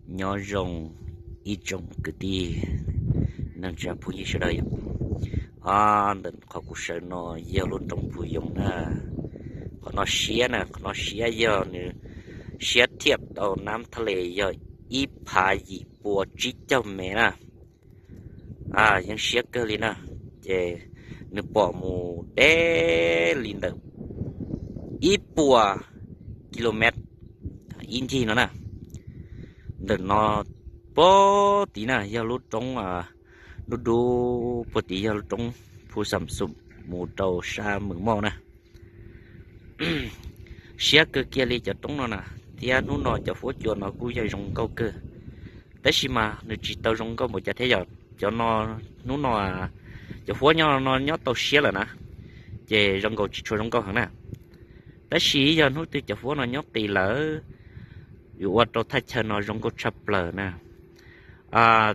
Nyob zoo ib tsoom kwv tij neej tsa phooj ywg sawv daws yom. Ntawm qhov kuv sawv no yog lub roob Phu Yoos na. Qhov no siab na, qhov no siab yog nws siab thiaj tau nab thaj les yog ib phav yim pua tsib caug mev na. Yeej siab kawg li na. Ces nws pom mus deb li ntawm ib puas kilomev ib ncig no na. Ntawm no puag tid na yog lub roob dub dub, puag tid yog lub roob Phu Xam Xum mus rau sab Mws Mauj na. Siab kawg kiag li cov roob no na, thiab hnub no cov huab cua no kuj yog zoo nkauj kawg. Tab sis mas nws tsis tau zoo nkauj npaum cas thiab yom. Cov no, hnub no cov huab nyob no nyob tau siab lawm na, ces zoo nkaus tsis tshua zoo nkauj heev na. Tab sis yog hnub twg cov huab no nyob qis lawm, yuav ua rau thaj chaw no zoo nkauj tshaj plaws na.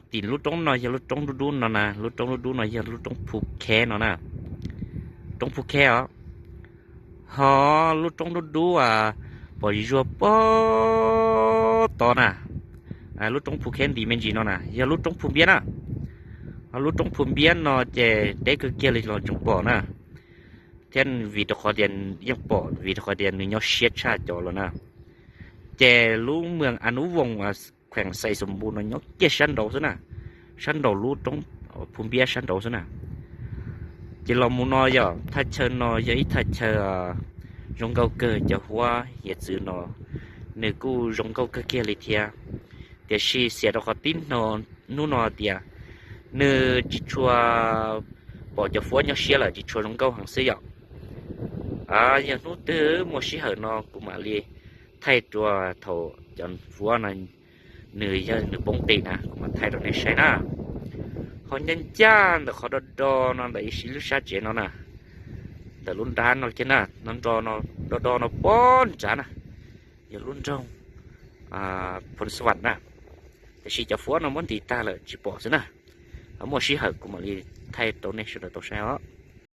Tim lub roob no yog lub roob dub dub no na, lub roob dub dub no yog lub roob Phu Kheb no na. Roob Phu Kheb os. Ho lub roob dub dub pom zuag puag tod na, lub roob Phu Kheb nti me ntsis no na yog lub roob Phu Npiab na. Ho lub roob Phu Npiab no ces deb kawg kiag li los tseem pom na. Thiab vim rau qhov tias yeej pom vim rau qhov tias nws nyob siab tshaj cov los na. Ces lub mws Anub Voos, kheem Xais Xus Npus no nyob kiag sab nraud xwb na, sab nraud lub roob Phu Npiab sab nraud xwb na. Ces los mus no yog thaj chaw no yog ib thaj chaw zoo nkauj kawg, cov huab hiav txwv no nws kuj zoo nkauj kawg kiag li thiab. Tiam sis xiam rau qhov tib hnub no tias nws tsis tshua pom cov huab nyob siab lawm, tsis tshua zoo nkauj heev xwb yom. Yog hnub twg muaj sij hawm no kuv mam li thaij rua thaum cov huab no nws yog nws poob qis na kuv mam thaij rau nej saib na. Ho ncaj ncaj ntawm qhov do do no ntawm ib lub sab tsev no na, ntawm lub nrab no kiag na, do do no puag nrad na, yog lub nroog Phoos Xas Vas na. Tiam sis cov huab no muab nti tag lawm tsis pom xwb na. Muaj sij hawm kuv mam li thaij rau nej sawv daws tau saib os.